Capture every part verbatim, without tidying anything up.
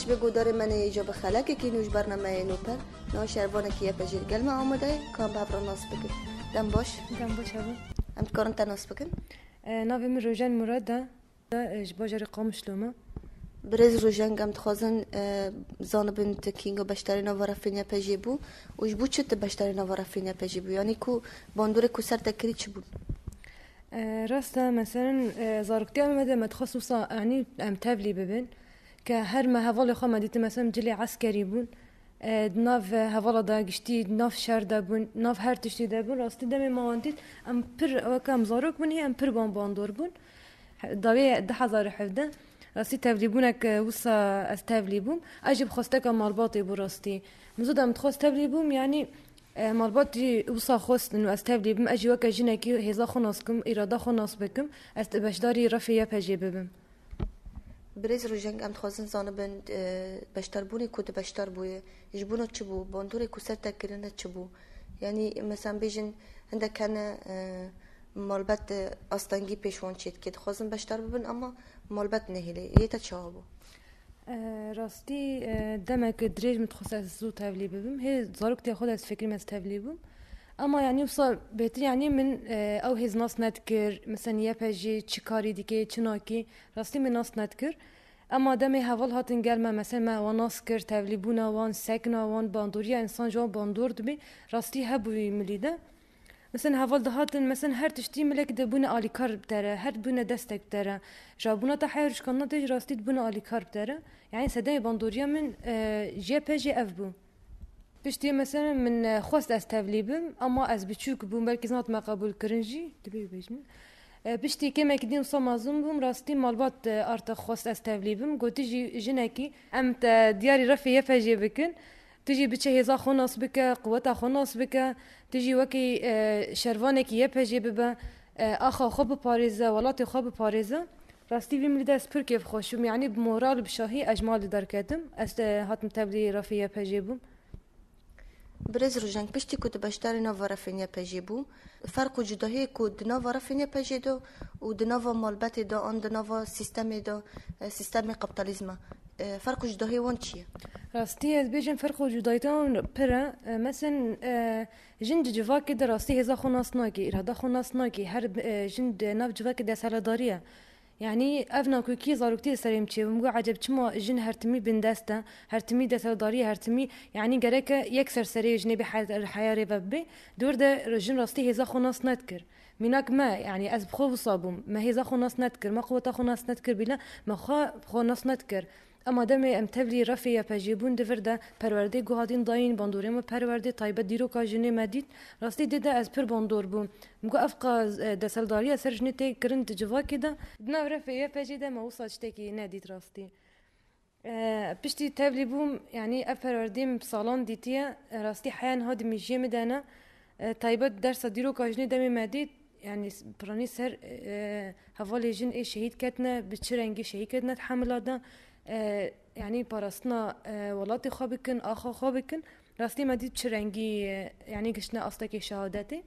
Ji gudarê me neyê jo bi xelekekî nû ji bernameyê Nûper, niha şervanekî Y P J li gel me amade ye, ka em bi hev re nas bikin. Dem baş. Dem baş hebin. Em dikarin te nas bikin? E, navê min Rojen Murad e. E, ji bajarê Qamişlo me. Birêz Rojen, em dixwazin, e, zanibin tu kînga beşdarê nava refên Y P J bû û ji bo çi tu beşdarê nava refên Y P J bû? Yanî ku bandorê ku ser te kirî çi bûn? E, rast e, meselen, e, zaroktiya me de me dixwest wisa, yanî em tevlî bibin. Ke her me hevalê xwe me dîtin, meselen cilê eskerî bûn. E, di nav hevala de giştî, di nav şer de bûn, nav her tiştî de bûn. Rastî demê me wan dît, em pir, weke em zarok bûn, hê em pir ban bandor bûn. He-, dawê du hezar û hevdeh, rastî tevlîbûnek, e, wisa ez tevlî bûm. Ez jî bi xwesteka malbatê bû rastî. Min zû de em dixwest tevlî bûm, yanî, e, malbat jî wisa xwestin û ez tevlî bim. Ez jî weke jinekî hêza xwe nas bikim, îrada xwe nas bikim. Ez beşdarî refê Y P J bibim. Birêz Rojeng, em dixwazin zanibin, e, beşdarbûnê ku tu beşdar bûye, ji bona çi bû? Bandorê ku ser te kirine çi bû? Yanî, mesela bêjin, hindek hene, e, malbet, e, astengî pêş wan çêdike. Dixwazin beşdar bibin, ama malbet nehêle. Yê te çawa bû? E, rastî, e, demek dirêj min dixwest ez zû tevlî bibim. Hê zaroktiya xwe de ez fikirîm ez tevlî bûm. Ama yanî wisa bêtir yanî min, e, ew hêz nas nedikir. Mesela Y P J çi karî dike, çi nakî. Rastî min nas nedikir. Ema demê heval hatin gel me, mesela me wan nas kir, tevlîbûna wan, sekna wan, bandoriya însan ji wan bandor dibî, rastî hebûyî milî de. Mesela heval dihatin, mesela her tiştî milek de bûne alîkar bi te re, her bûne destek bi te re. Ji rabûna te heya rûşkandina te jî rastî dibûne alîkar bi te re. Yanî sedemê bandoriya min, e, ji Y P J ev bû. Piştî mesela min, e, xwest ez tevlî bim, ama ez biçûk bûm, belkî zan hatime qebûl kirin jî, dibê bêjin. E, piştî kêmekî din wisa mezin bûm, rastî malbat, e, artık xwest ez tevlî bim. Gotî jî jinekî, em te diyarî refê Y P J bikin. Tu jî biçe hêza xwe nas bike, quweta xwe nas bike. Tu jî wekî, e, şervanekî Y P J bibe. E, axa xwe biparêze, welatê xwe biparêze. Rastî vî milî de ez pir kêfxweş bûm. Yanî bi moral, bi şahî ez ji malê derketim. Ez, e, hatim tevlî refê Y P J bûm. Birêz Rojeng, piştî ku tu beşdarî nava refên Y P J bû, ferq û cudahiyê ku di nava refên Y P J de û di nava malbetê de an di nava sîstemê de, e, sîstemê kapitalizma, e, ferq û cudahiyê wan çi ye? Rastî ez bêjim ferq û cudahiyê wan pir e. E, mesen, e, jin di civakê de rastî hêza xwe nas nake, îrada xwe nas nake. Her, e, jin di nav civakê desthilatdarî ye. Yanî ev nakokî zaroktiya serê min çêbû. Min got, eceb çima jin her timî bindest e, her timî desthilatdarî ye, her timî, yanî gereke yek ser serê jinê bê, her, heyarê ve bibê. Dor de jin rastî hêza xwe nas nedikir. Mînak me, yanî ez bi xwe wisa bûm. Me hêza xwe nas nedikir, me quweta xwe nas nedikir, bîle me xwe bi xwe nas nedikir. Ema demê em tevlî refê Y P J bûn, di vir de perwerdê ku hatin dayîn, bandorê me perwerdê, taybet dîroka jinê me dît. Rastî dê de ez pir bandor bûm. Min got, ev qas, e, desthilatdariya ser jinê tê kirin di civakê de. Di nav refê Y P J de me wisa tiştekî nedît rastî. E, piştî tevlî bûm, yanî ev perwerdê min bi salan dîtiye. E, rastî heya niha di mîjiyê min de ne. E, taybet dersa dîroka jinê demê me dît. Yanî s-, piranî ser, e, hevalê jin ê şehîd ketine, bi çi rengî şehîd ketine di hemila de. E, yanî parastina, e, welatê xwe bikin, axa xwe bikin. Rastî me dît çi rengî, e, yanî giştine astekê şehadetê.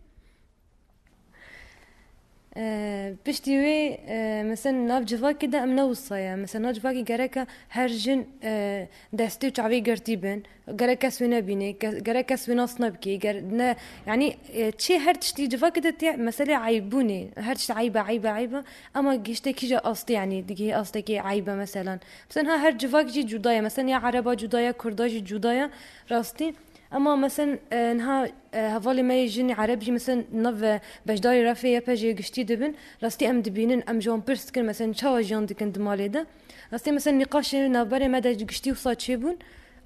E, piştî wê, e, mesela nav civakê de em ne wisa ye. Mesela nav civakê gereke her jin, e, destê û çavê girtî bin. Gerek kes wê nebîne, ke-, gerek kes wê nas nebike. Ger-, ne, yanî, e, çi her tiştî civakê de tê meselê eybûnê. Her tişt eybe, eybe, eybe. Ama gişte kîje astê, yanî digihê astekê eybe meselan. Mesela ha her civak jî cuda ye. Mesela ya ereba cuda ye, kurda jî cuda ye. Rastî. Ema mesen, e, niha, e, hevalê me yê jin ê ereb jî mesen nav, e, beşdarî refê Y P J giştî dibin. Rastî em dibînin, em ji wan pirs dikin, mesen çawa jiyan dikin di malê de. Rastî mesen nîqaşê navberê me de giştî wisa çêbûn.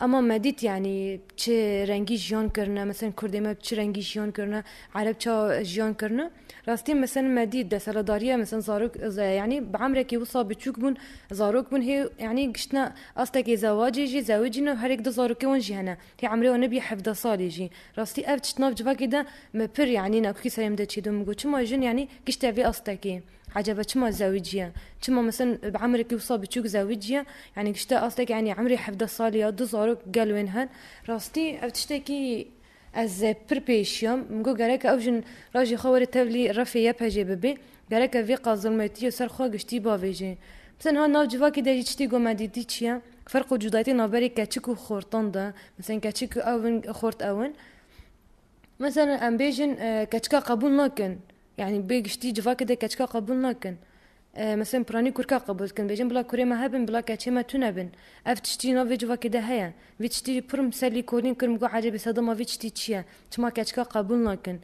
Ema me dît, yanî çi rengî jiyan kirine, mesen kurdê me bi çi rengî jiyan kirine, ereb çawa jiyan kirine. Rastî mesen me dît, desthilatdariya mesen zarok, ze-, yanî bi emrekî wisa biçûk bûn, zarok bûn, hê, yanî giştine astekê zewacê jî, zewicîne û herêk du zarokê wan jî hene. Hê emrê wan nebî hevdeh salî jî. Rastî ev tişt nav civakê de me pir, yanî nakokî serê min de çêdibû. Min got, çima jin, yanî gişte vê astekê? Ecebe çima zewiciye? Çima mesen bi emrekî wisa biçûk zewiciye? Yanî gişte astekê, yanî emrê hevdeh salî ya, du zarok gel wên hen. Rastî ev tiştekî ez pir pêşiyam. Min got, gereke ew jin rajê xwe were tevlî refê Y P J bibê. Gereke vê qas zilmetiyê ser xwe giştî bavêjê. Mesen ha nav civakê de jî tiştî ku me dîtî çi ye? Ferq û cudayîtî navberê keçik û xortan de, mesela keçik ew in, xort ew in. Mesela em bêjin, e, keçika qebûl nakin. Yanî bê giştî civakê de keçika qebûl nakin. E, mesela piranî kurka qebûl dikin. Bêjin bila kurê me hebin, bila keçê me tune bin. Ev tiştî nav vê civakê de heye. Vê tiştî pir min ser lîkolîn kir, min got, "Ecebê sedema vê tiştî çi ye? Çima keçika qebûl nakin?"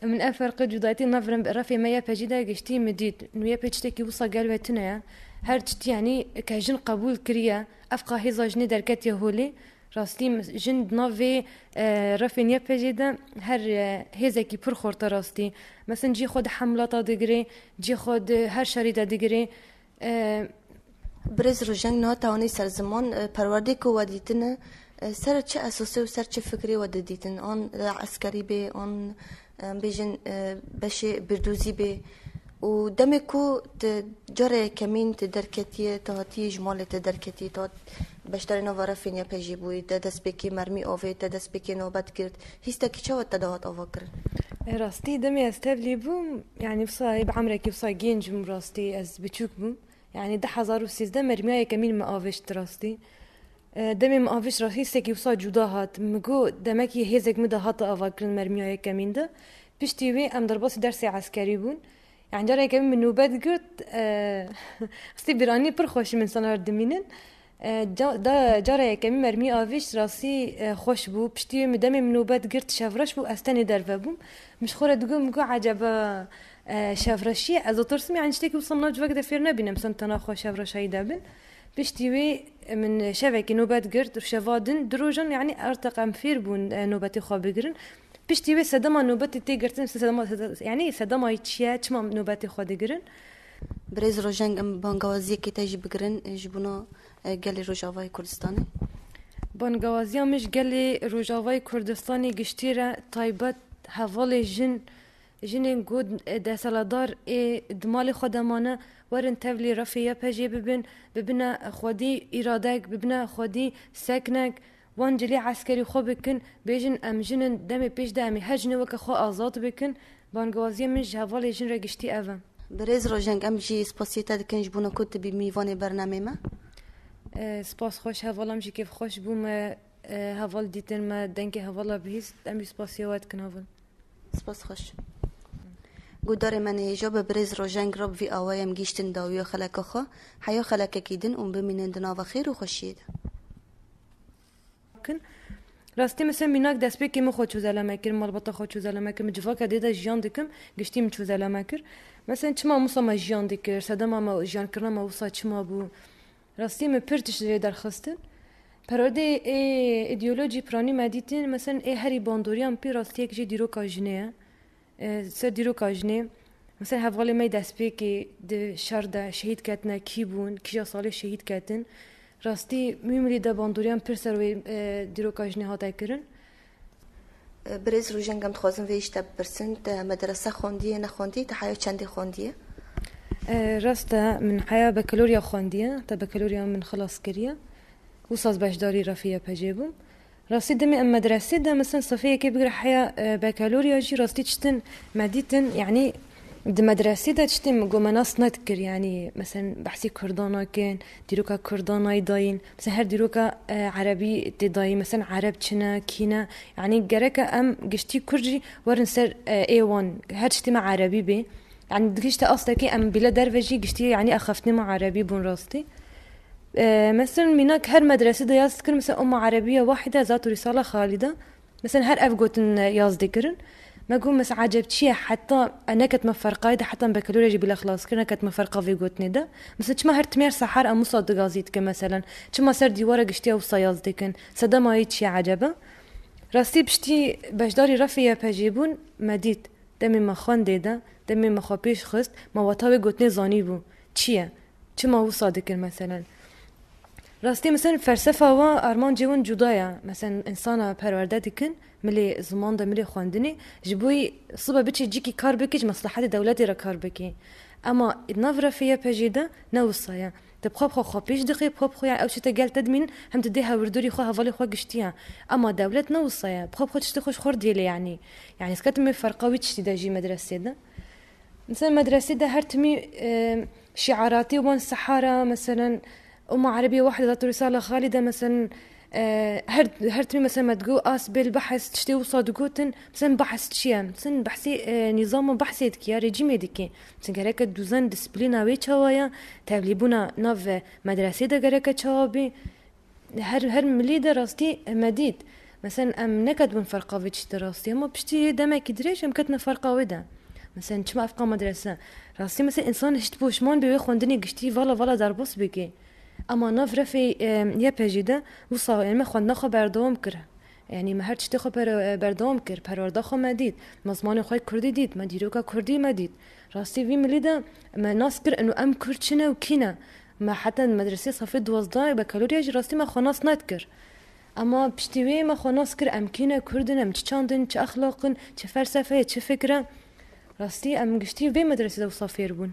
Min ev ferqê cudayîtî nav rem-, refê me Y P G de giştî min dît. Nû Y P G tiştekî wisa gel ve tune ye. Her tiştî, yanî ke jin qebûl kiriye, ev qa hêza jinê derketiye holê. Rastî, m-, jin di nav vê, e, refên Y P G de her, e, hêzekî pir xort e rastî. Mesela cî xwe di hemlata digirê, cî xwe di her şerî de digirê. E, Birêz Rojeng, niha te anî ser ziman, e, perwerdê ku we dîtine, e, ser çi esasê û ser çi fikrê we didîtin? An, e, eskerî bê, an, e, bêjin, e, beşê birdûzî bê. Û demê ku tu cara yekemîn tu derketiye, tu hatiye ji malê te derketiye, tu hat beşdarê nava refên Y P G bûyî, te destpêkê mermî avêt, te destpêkê nobet girt, hîstekî çawa te dihat ava kirin? E, rastî demê ez tevlî bûm, yanî wisa ê bi emrekî wisa gênc bûm, rastî ez biçûk bûm. Yanî du hezar û sêzdeh mermiya yekemîn min avêşt rastî. E, demê min avêşt rastî hîstekî wisa cuda hat. Min got demekî hêzek min de hate avakirin mermiya yekemîn de. Piştî wê em derbasî dersê eskerî bûn. Yanî cara yekemîn min nobet girt, e, rastî bîranî pir xweşî min insana dimînin. E, ca-, da, cara yekemîn mermî avêşt rastî, e, xweş bû. Piştî wê min demê min nobet girt, şevreş bû, ez tenê derve bûm. Min ji xwe re digot, min got, "Eceba, e, şevreşî ye?" Ez ditirsim, yanî tiştekî wisa min nav civakê de fêr nebînim, sen tena xwe şevreşayî de bin. Piştî wê min şevekê nobet girt, şeva din, du rojan, yanî artiq em fêr bûn, e, nobetê xwe bigirin. Piştî wê sedema nobetê tê girtin, sedema, yanî sedema çi ye, çima nobetê xwe digirin? Birêz Rojeng, em bangawaziyekê te jî bigirin, e, ji bona, e, gelê Rojavayê Kurdistanê. Bangawaziya min ji gelê Rojavayê Kurdistanê giştî re taybet hevalê jin, jinên ku, e, desthilatdar ê di malê xwe de mane, werin tevlî refê Y P G bibin, bibine xwedî îradek, bibine xwedî seknek, wan cilê eskerî xwe bikin, bêjin, "Em jin in, demê pêş de em ê her jinê weke xwe azad bikin." Bangawaziyê min ji hevalê jin re giştî ev e. Birêz Rojeng, em jî spasiyê te dikin ji bona ku tu bî mîvanê bernamê me. E, spas xweş, hevalam jî kêfxweş bû me, e, heval dîtin me, dengê hevala bihîst, em jî spasiya we dikin heval. Spas xweş. Guhdarê me nihêja bi Birêz Rojeng re bi vî awayê em gihîştin dawiya xeleka xwe. Heya xelekekî din û bimînin di nava xêr û xweşiyê de. Kin. Rastî, mesela mînak destpêkê min xwe çû zelame kir, malbata xwe çû zelame kir, min civaka dê de jiyan dikim, giştî min çû zelame kir. Mesela çima wisa me jiyan dikir, sedema me, jiyankirina me wisa çima bû? Rastî, min pir tişt jê derxistin. Perwerdê ê îdeolojî piranî me dîtin, mesela ê herî bandoriyan pê rastiyek jê dîroka jinê ye. E, ser dîroka jinê, mesela hevalê me destpêkê di şer de şehîd ketine, kî bûn, kîja salê şehîd ketin. Rastî, Mîmrî de bandoriyan pir ser wê, e, dîroka jinê hate kirin. E, Birêz Rojeng, em dixwazin vê ji te bipirsin, te medrese xwendiye, nexwendiye, te heya çendê xwendiye? E, rast e, min heya bakalorya xwendiye, te bakalorya min xilas kiriye. Wisa ez beşdarî refê Y P G bûm. Rastî demê em medresê de, mesela sifê yekê bigire heya, e, bakalorya jî rastî tiştin me dîtin, yanî di medresê de tiştên min got me nas nedikir, yanî mesela behsî Kurdan nakin, dîroka Kurdan nayê dayîn, mesela her dîroka, e, Erebî tê dayîn, mesela Ereb çi ne, kî ne, yanî gereke em giştî Kurd jî werin ser, e, ê wan, her tiştê me Erebî bê. Yanî digihişte astekê em bîle derve jî giştî, yanî axaftinê me Erebî bûn rastî. E, mesela mînak her medresê de yaz dikir, mesela Umma Erebiye Wahide, Zat û Risala Xalide. Mesela her ev gotin yaz dikirin. Me got, mesela eceb çi ye, heta e neketme ferqayê de, heta em bakalorya jî bîle xilas kir, neketme ferqa vê gotinê de. Mesela çima her timêr sehar em wisa digazî dikin, mesela çima ser dîwara giştiya wisa yaz dikin? Sedema wê çi ye eceba? Rastî piştî beşdarî refê Y P G bûn, me dît. Demê me xwendê de, demê me xwe pêş xist, me weta wê gotinê zanîbû. Çi ye? Çima wisa dikir, meselen? Rastî, meselen, felsefa wan, armancê wan cuda ye. Meselen, insana perwerde dikin, milê ziman de, milê xwendinê, ji bo wî sibe biçî cîkî kar bikî, ji meslehetê dewletê re kar bikî. Ema nav refê Y P G de ne wisa ye. Tu bi xwe bi xwe xwe pêş dixî, bi xwe bi xwe, yani, ew şê te gel te dimînin, hem tu dê hewirdorî xwe, hevalê xwe giştî ye. Ema dewlet ne wisa ye. Bi xwe bi xwe tiştê xwe ji xwe re dihêle, yani. Yani, ez ketim wê ferqa wî tiştî de jî medresê de. Mesela medresê de her timî, e, şiaratê wan sehara, meselen, Umma Erebî Wahde de Risala Xalî de, meselen, e, her, her timî, meselen, me digot, as bil behs, tiştê wisa digotin, meselen, behs çi ye? Meselen, behsê, e, nîzama behsê dike ya, rejîmê dike. Meselen, gereke dûzen, disiplîna wê çawa ya, tevlîbûna nav ve medresê de gereke çawa bê. Her, her milî de rastî me dît. Meselen, em nekedibûn ferqa vê tiştê rastî, ama piştî demekî dirêj em ketine ferqa wê de. Meselen, çima evqa medrese? Rastî, meselen, însan hişt poşman bê wê xwendinê giştî vala vala derbas bike. Ama nav refê, e, Y P J de wisa, yani, me xwendina xwe berdewam kir. Yani, me her tiştê xwe per-, e, berdewam kir. Perwerda xwe me dît. Me zimanê xwe kurdî dît. Me dîroka kurdî me dît. Rastî vî milî de me nas kir, eno em kurd çi ne û kî ne. Me heta medresê safê duwazdeh, bakalorya jî rastî me xwe nas nedikir. Ama piştî wê me xwe nas kir, em kî ne, kurd in, em çi çand in, çi exlaq in, çi felsefe ye, çi fikr e. Rastî em giştî vê medresê de wisa fêr bûn.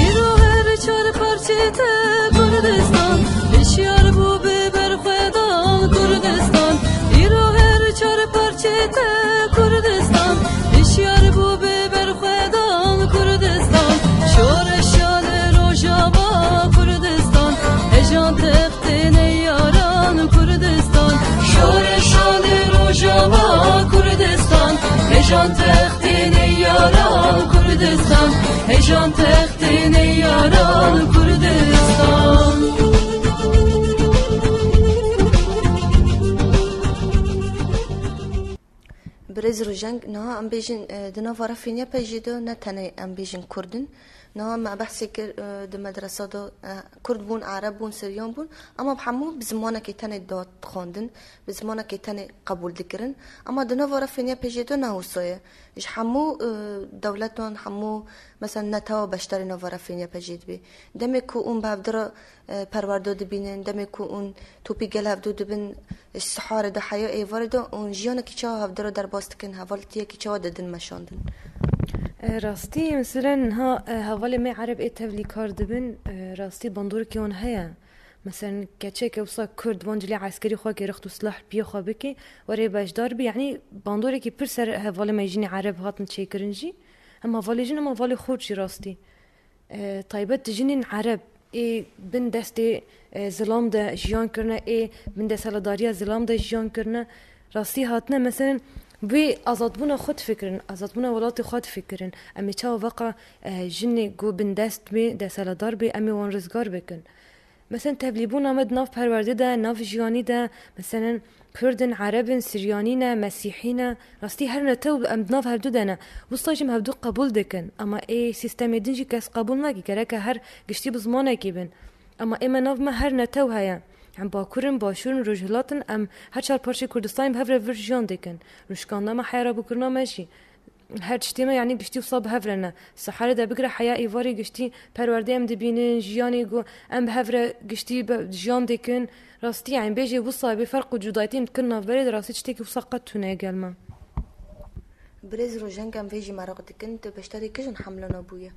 Îro her çar parçê te Kurdistan, hişyar bû bi berxwedan Kurdistan. Îro her çar parçê te Kurdistan, hişyar bû bi berxwedan Kurdistan. Şoreşa li Rojava Kurdistan, hejan text Têne yaran Kurdistan, şoreşa li Rojava Kurdistan, hejan textê ne yaran Kurdistan, hejan textê ne yaran Kurdistan. Birêz Rojeng, niha em bêjin, e, di nava refên Y P J de ne tenê em bêjin Kurd in. Niha me behsê kir, e, di medresa de, e, Kurd bûn, Ereb bûn, Siryan bûn, ama bi hemû bi zimanekî tenê dihat xwendin, bi zimanekî tenê qebûl dikirin. Ama di nava refên Y P J de ne wisa ye. Ji hemû, e, dewletan, hemû, mesela, netewa beşdarî nava refên Y P J dibê. Demê ku hûn bi hevdira e, perwerdo dibînin, demê ku hûn topî gel hevdû dibin, ji siharê de heya êvarê de hûn jiyanekî çawa hevdira derbas dikin, hevaltiyekî çawa didin meşandin? E, rastî, meselen, niha, e, hevalê me Ereb ê tevlî kar dibin, e, rastî bandorkê wan heye. Meselen, keçeke wisa Kurd van cilê eskerî xwe kê rixt û silah piyê xwe bike, were beşdar bi, yanî bandorekî pir ser hevalê me jinê Ereb hatin çêkirin jî. Hem hevalê jin, hem hevalê xort jî rastî. E, taybet jinên Ereb ê bin destê, e, zilam de jiyan kirine, ê bin desthilatdariya zilam de jiyan kirine. Rastî hatine, meselen, wê azadbûna xwe difikirin, azadbûna welatê xwe difikirin. Em ê çawa veqa, e, jinê ku bin dest bê, desthilatdar bê, em ê wan rizgar bikin. Meselen, tevlîbûna me di nav perwerdê de, nav jiyanî de, meselen, Kurd in, Ereb in, Siryanî ne, Mesîhî ne, rastî her netew em di nav hevdu de ne. Wisa jî em hevdu qebûl dikin. Ama ê sîstemê din jî kes qebûl nake. Gereke her giştî bi zimanekî bin. Ama ê me nav me her netew heye. Em Bakur in, Başûr in, Rojhilat in, em her çar parçeyê Kurdistanê bi hev re vir jiyan dikin. Rûşkanda me, heya rabûkirina me jî. Her tiştê me, yanî, giştî wisa bi hev re ne. Siharê de bigire heya êvarê giştî perwerdê em dibînin, jiyanê ku em bi hev re giştî be-, jiyan dikin. Rastî, yanî, bêjê wisa bê ferq û cudayetiyên dikin navberê de rastî tiştekî wisa qet tune ye gel me. Birêz Rojeng, em vê jî meraq dikin, tu beşdarî kîjan hemlana bûye?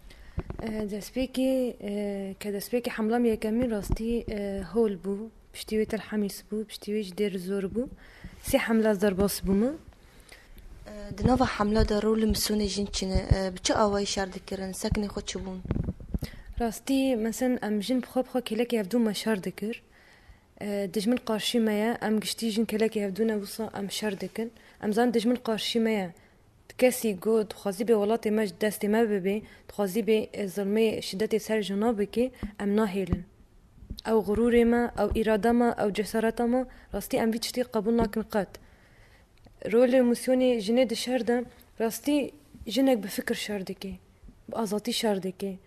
E, destpêkê, e, ke destpêkê hemlam yekemîn rastî, e, hol bû. Piştî wê Tel Hemîs bû, piştî wê jî Dêr Zor bû. Sê hemla ez derbas bûme. E, di nava hemla de rolê misyonê jin çi ne? E, bi çi awayî şer dikirin? Sekinê xwe çi bûn? Rastî, mesen em jin bi xwe bi xwe kêlekê hevdû me şer dikir. E, dijmin qarşî me ye, em giştî jin kêlekê hevdû ne, wisa em şer dikin. Em zanin dijmin qarşî me ye. Kesî ku dixwazî bê welatê me ji destê me bibê, dixwazî bê, e, zilmê, şidetê ser jina bikê, em nahêlin. Ew xurûrê me, ew îrada me, ew cesareta me, rastî em vî tiştî qebûl nakin qet. Rolê û misyonê jinê di şer de, rastî jinek bi fikir şer dike, bi azadî şer dike.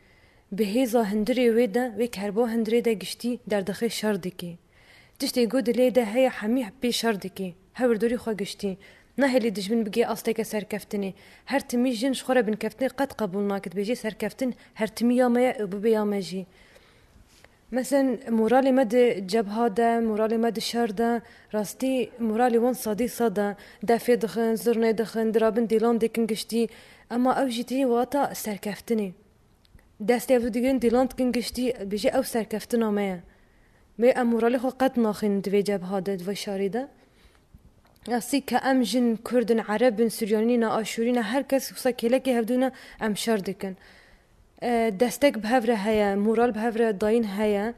Bi hêza hundirê wê de, wê kerba hundirê de giştî derdixê şer dike. Tiştê ku dilê de heye hemî pê şer dike. Hewirdorî xwe giştî. Nahêlî dijmin bigê asteke serkeftinê. Her timî jin ji xwe re binkeftinê qet qebûl nake. Dibêje serkeftin her timî ya me ye û bibe ya me jî. Mesen, moralê me di cebha de, moralê me di şer de, rastî moralê wan sedî sed e. Defê dixin, zurnê dixin, dirabin dîlan dikin giştî. Ema ew jî tê wata serkeftinê. Destê ev digirin, dîlan dikin giştî, bêje ew serkeftina me ye. Mê em moralê xwe qet naxînin di vê cebha de, di vê şarê de. Rastî ke em jin Kurd in, Ereb in, Suryanî ne, Aşûrî ne, her kes wisa kêlekê hevdû ne, em şer dikin. E, destek bi hev re heye, moral bi hev re dayîn heye.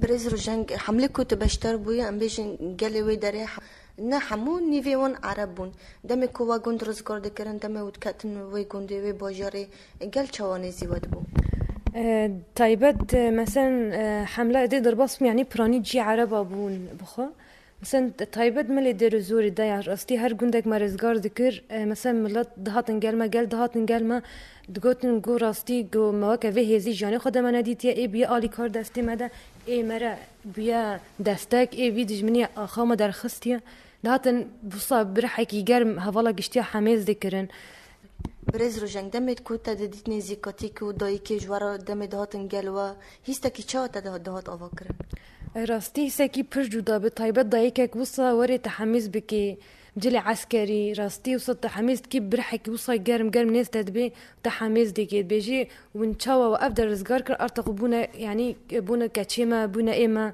Birêz Rojeng, hemlê ku tu beşdar bûyî, em bêjin gelê wê derê he-, ne hemû, nîvê wan Ereb bûn. Demê ku we gund rizgar dikirin, demê û diketin wê gundê, wê bajarê, gel çawa nêzî we dibû? E, taybet, e, meselen, e, hemla êdî derbas bû, yanî piranî cî Ereba bûn bixwe. Mesela taybet milê Dêrozorê de ya rastî her gundek me rizgar dikir. E, mesela milet dihatin gel me, gel dihatin gel me. Digotin ku rastî ku me weke vê hêzî jiyanê xwe de me nedîtiye. Ê bûye alîkar destê me de. Ê me re bûye destek. Ê vî dijminî axa me derxistiye. Dihatin wisa bi rihekî germ hevala giştiya hemêz dikirin. Birêz Rojeng, demê ku te didît nêzîkatî ku dayikê ji we re demê dihatin gel we, hîstekî çawa te dihat, dihat ava kirin? E, rastî hîsekî pir cuda bi taybet dayikek wisa werê te hemîz bikê cilê eskerî, rastî wisa te hemîz dikî bi rihekî wisa germ germ nêz te dibê, te hemîz dikê. Dibêjî win çawa we ev de rizgar kir, arta xwe bûne, yanî bûne keçê me, bûne ê me.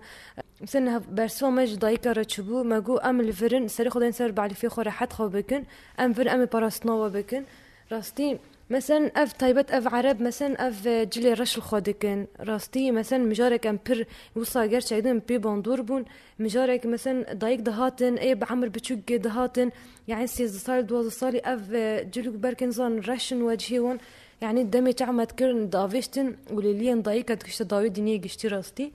Mesela niha bersiva me ji dayika re çûbû, me got, "Em li vir in, serê xwe dayîn ser balîfê xwe, rehet xwe bikin. Em vir, em ê parastina we bikin." Rastî, mesela ev taybet, ev Ereb, mesela ev, e, cilê reş li xwe dikin. Rastî, mesela mijarek em pir wisa gerçekten pê bandor bûn. Mijarek, mesela dayik dihatin, ê bi emir biçûk dihatin. Yani sêzdeh sal, duwazdeh salî ev, e, cil û berkên zan reş in wecihê wan. Yani demê çax me dikirin, diavêştin û lêliyên dayika dikişte dawê diniyê giştî rastî.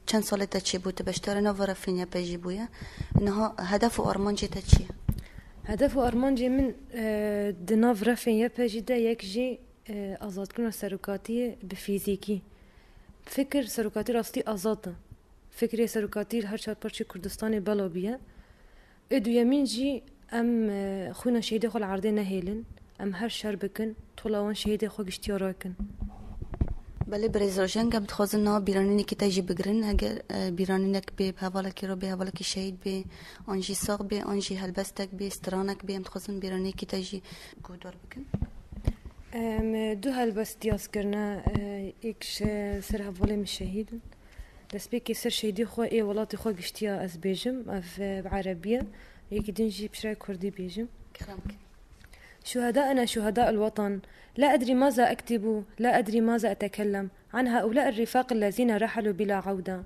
Çend salê te çêbû, tu beşdarê nav refên Y P G bûye. Niha hedef û armancê te çi ye? Hedef û armancê min, e, di nav refên Y P G de yek jî, e, azadkirina serokatiyê bi fîzîkî. Fikir serokatî rastî azad e. Fikrê serokatî li her çar parçeyê Kurdistanê bela bûye. Ê duyemîn jî em, e, xwîna şehîdê xwe li erdê nehêlin. Em her şer bikin, tola wan şehîdê xwe giştiya rakin. Belê birêz Rojeng, em dixwazin niha bîranînekî te jî bigirin. Eger, e, bîranînek bê, bi hevalekî re bê, hevalekî şehîd bê, an jî sax bê, an jî helbestek bê, stranek bê, em dixwazin bîranînekî te jî guhdar bikin. Em, du helbest diyaz kirine, e, yek ji ser hevalê min şehîd in. Destpêkê ser şehîdî xwe ê welatê xwe giştiya ez bêjim, ev, e, bi erebî ye. Yekî din jî bi şirayê kurdî bêjim. Kerem ke. شهداءنا شهداء الوطن. لا أدري ماذا أكتب، لا أدري ماذا أتكلم عن هؤلاء الرفاق الذين رحلوا بلا عودة.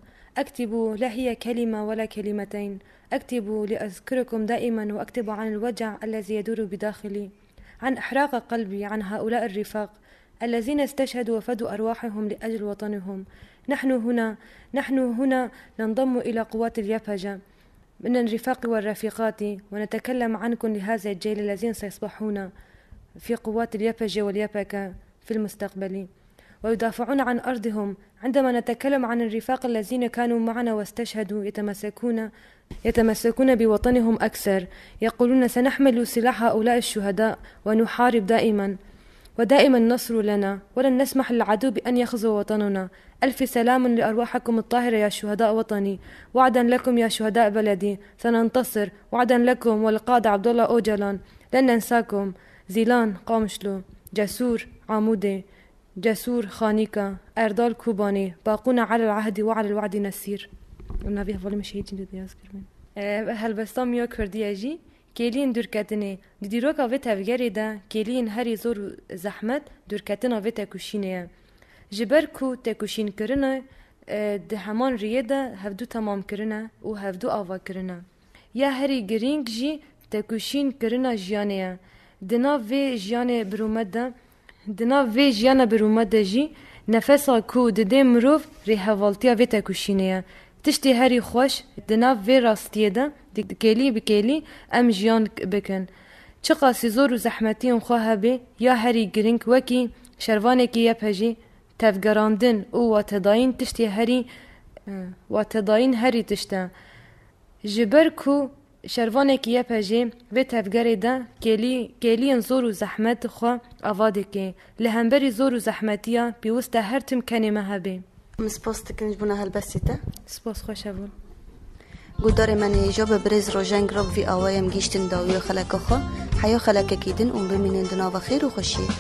أكتب لا هي كلمة ولا كلمتين. أكتب لأذكركم دائما، وأكتب عن الوجع الذي يدور بداخلي، عن إحراق قلبي عن هؤلاء الرفاق الذين استشهدوا وفدوا أرواحهم لأجل وطنهم. نحن هنا، نحن هنا ننضم إلى قوات اليبهجة من الرفاق والرفيقات، ونتكلم عنكم لهذا الجيل الذين سيصبحون في قوات اليبهجة واليبكة في المستقبل، ويدافعون عن أرضهم. عندما نتكلم عن الرفاق الذين كانوا معنا واستشهدوا، يتمسكون، يتمسكون بوطنهم أكثر. يقولون: "سنحمل سلاح هؤلاء الشهداء ونحارب دائما، ودائما النصر لنا، ولن نسمح للعدو بأن يغزو وطننا. ألف سلام لأرواحكم الطاهرة يا شهداء وطني. وعدا لكم يا شهداء بلدي، سننتصر. وعدا لكم وللقائد عبد الله أوجالان، لن ننساكم. زيلان، قامشلو. جسور، عمودي. جسور، خانيكا. أردال، كوباني. باقون على العهد وعلى الوعد نسير." Navê hevalê min şehîd jî diyaz kiribin. E, helbesta miya kurdî ye jî. Kêliyên dûrketinê. Di dîroka vê tevgerê de kêliyên herî zor û zehmet dûrketina vê tekoşînê ye. Ji ber ku tekoşînkirina, e, di heman riyê de hevdû temam kirine û hevdû ava kirine. Ya herî girîng jî tekoşîn kirina jiyanê ye. Di nav vê jiyanê birûmet de, di nav vê jiyana birûmet de jî nefesa ku didê mirov rêhevaltiya vê tekoşînê ye. Tiştê herî xweş di nav vê rastiyê de di kêlî bi kêlî em jiyan bikin. Çiqasî zor û zehmetiyên xwe hebe, ya herî girîng wekî şervanekî Y P G tevgerandin û watedayîn tiştê herî, watedayîn herî tişt e. Ji ber ku şervanekî Y P G vê tevgerê de kêlî-, kêliyên zor û zehmet xwe ava dike, li hemberî zor û zehmetiya pêwist e her tim kenê me hebe. Em spas dikin ji bona helbestê te. Spas, xweş hebûn. Guhdarê me nihêja bi birêz Rojeng re bi vî awayê em gihîştin dawiya xeleka xwe. Heya xelekekî din û bimînin di nava xêr û xweşiyê.